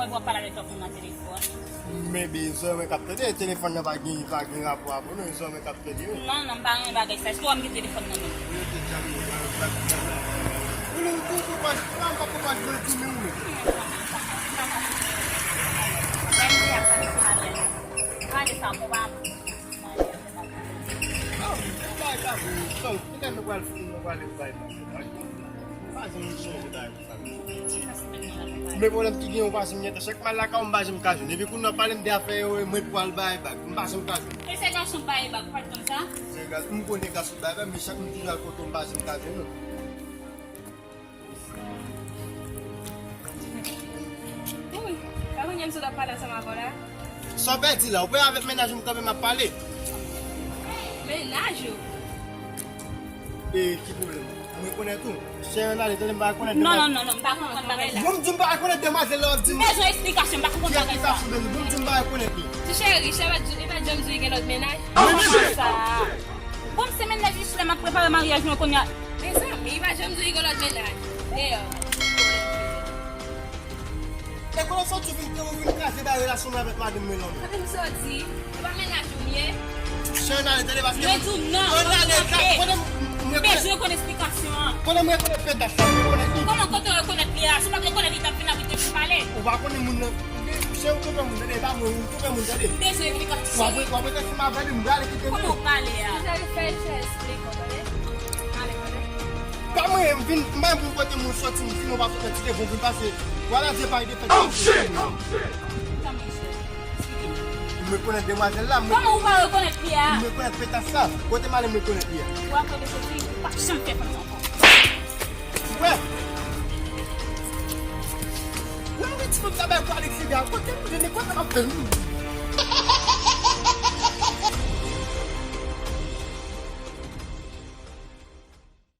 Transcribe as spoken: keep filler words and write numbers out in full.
W ap pale avèk lòt moun nan telefòn. Men bezwen mwen k ap tande, telefòn nan pa gen, pa gen rapò avè nou, bezwen mwen k ap tande wi. Non, non, m pa renmen bagay sa. Èske w wè m gen telefòn nan men m? Yo te djab yo, yo pa di bagay. Ou nou tou, tou pa, pa, pa, pa jwe di men ou. Pale sa, pou pa. Ah, bagay sa, wi. So, petèt nou pral fini, nou pral bay bagay. Pa janm chanje bagay. Men pwoblèm ki gen, ou pa janm gen tan. Chak m al lakay ou, m pa janm ka jwenn. Epi kounye a w pale m de afè yo, mwen pral bay bag. M pa janm ka jwenn. E se gason bay bag, ou pa t konn sa? Se gason, m konnen gason bay bag, men chak m toujou al kote w, m pa janm ka jwenn ou. Wi, pa konnen m sot ap pale ansanm avè w la. Sa w pèdi la, ou pè avèk mennaj ou m kanpe m ap pale. Mennaj ou? E ki pwoblèm? Mwen konnen tou. Chè an ale, tande m pa konnen. Non, non, non, non, m pa konprann bagay la. Bon, m di m pa konnen demwazèl la, w ap di m. M bezwen esplikasyon, m pa konprann bagay sa. Ki esplikasyon, baby? Bon, m di m pa konnen li. Ti cheri, chè pa di, li pa janm di li gen lòt mennaj. Kòman sa? Bon, m se mennaj li, m ap prepare maryaj mwen kounye a. Mezanmi, li pa janm di li gen lòt mennaj. Deyò. E konnen sa w di vin, ou vin kraze bay relasyon mwen avèk madanm mwen lan. Tande m sa w di, e pa mennaj ou m ye. Chè an ale, tande, paske mwen di w non, mwen pa kanpe. Konnen m, m bezwen konn esplikasyon an. Konnen m rekonèt petas la, m rekonèt li. Kòman kote w rekonèt li a? Si w pa t rekonèt li, t ap vin abite pou pale. Ou pa konnen moun nan. Chè, ou twonpe moun, tande, e pa mwen, ou twonpe moun, tande. M bezwen esplikasyon. W ap, w ap rete sou m avè li, m prale kite nou. Kòman w pale a? Cheri, fè, fè, esplike w, tande. Ale, tande. Pa mwen, m vin, m pa pou kote moun soti, m vin, ou pa soti de bon, vin pase. Vwala, je pari de fèt. Oh, shit! Oh, shit! Kòman, chè? Esplike m. M rekonèt demwazèl la, m... Kòman ou pa rekonèt li a? M rekonèt petas la. Kote m ale, m rekonèt li a. Ou ap kote soti, ou p ap janm fè fanm sa ankò. Wè. Wè, wè, ti fanm sa bay pou Alex, kote m, kote m ap fè?